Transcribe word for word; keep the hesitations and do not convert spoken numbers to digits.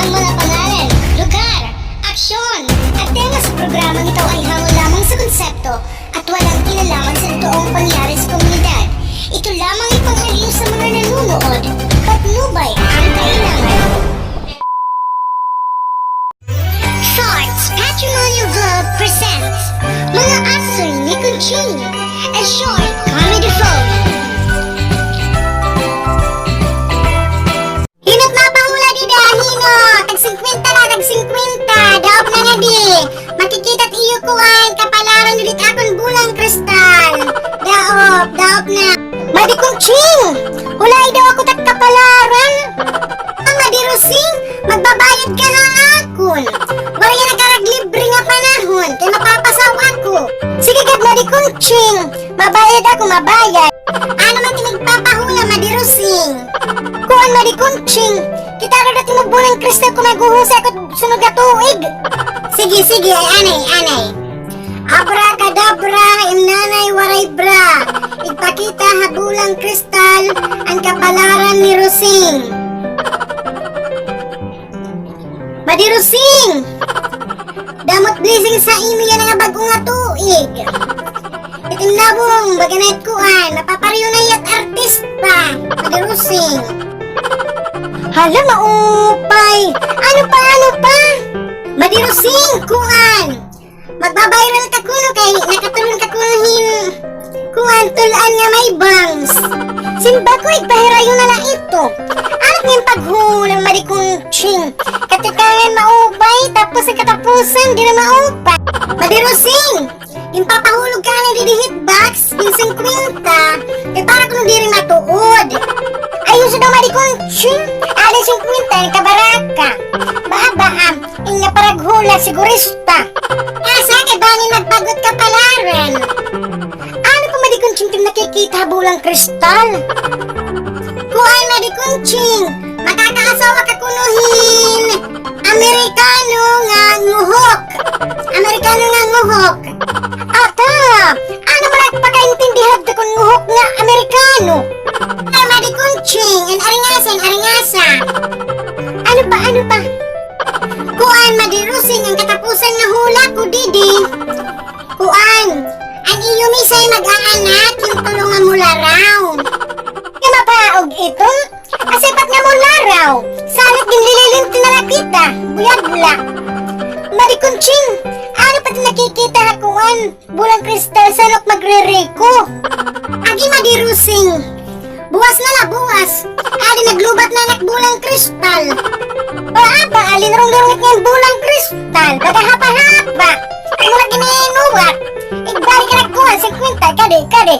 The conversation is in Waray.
Mga pangalan, lugar, aksyon, at tema sa programang ito ay hango lamang sa konsepto at walang kinalaman sa totoong pangyayari sa komunidad. Ito lamang ay pang-aliw sa mga nanonood. Patnubay ang kailangan. Thoughts Patrimonial Vlog presents Mga Asoy ni Conching, a short comedy film. Hino't mapahula dida, hino? Tag singkwenta la, tag singkwenta. Daop na ngadi. Makikita it iyo kuan, kapalaran dida it akon bulang kristal. Daop, daop na. Madi Conching, hulai daw ako tag kapalaran. Ah, Madi Rosing, magbabayad ka ha akon. Waray yana karag libre nga panahon, kay mapapasaw ako. Sige gad, Madi Conching. Mabayad ako, mabayad. Ano man it im igpapahula, Madi Rosing? Kuan, Madi Conching. Kita raw dida it imo bulang kristal kon maghuhusay ako sunod nga tuig. Sige, sige, ay anay, anay. Abracadabra, im nanay waray bra. Igpakita ha bulang kristal an kapalaran ni Rosing. Madi Rosing! Damo it blessing sa imo yana nga bag-o nga tuig. It im nabong, baga na it kuan, mapapareho na hiya hit artista. Madi Rosing. Hala, maupay. Ano pa, ano pa? Madi Rosing, kuan. Magba-viral ka kuno kay nakatulon ka kuno hin kuan, tul-an nga may bangs. Simba ko, igpahirayo na la ito. Ano it im paghula, Madi Conching? Katikangan maupay, tapos an katapusan, diri maupay. Madi Rosing, ginpapahulog ka anay didi hit box, bin singkwenta, kay para kuno diri matuod. Ay, husto daw, Madi Conching. Anay singkwenta, nagkabaraka. Baa, baa. Inya paraghula, sigurista. Asa kay bangin magbag-o it kapalaran. Ano pa, Madi Conching, it im nakikita ha bulang kristal? Kuan, Madi Conching, makakaasawa ka kuno hin Amerikano nga nguhok. Amerikano nga nguhok. Ata, ano man it pakaintindihad ta kon nguhok nga Amerikano? Ah, Madi Conching, an aringasa, an aringasa. Ano pa, ano pa? Kuan, Madi Rosing, an katapusan nga hula ko didi. Kuan, an iyo misay mag-aanak, hin tulo nga mularaw. Nga mapaog ito? Asipat nga mularaw. Sanot ginlililinti na la kita. Buyag la. Madi Conching, ano pa it nakikita ha kuan? Bulang kristal, sanok magririko. Agi, Madi Rosing. Buwas na la, buwas. Adi, naglubat na an ak bulang kristal. Baa, baa, linurong-lurong it nga bulang kristal. Baga hapa-hapa. Imo la gininuwat. Igbalik ka nagkuha, singkwenta, kadi, kadi.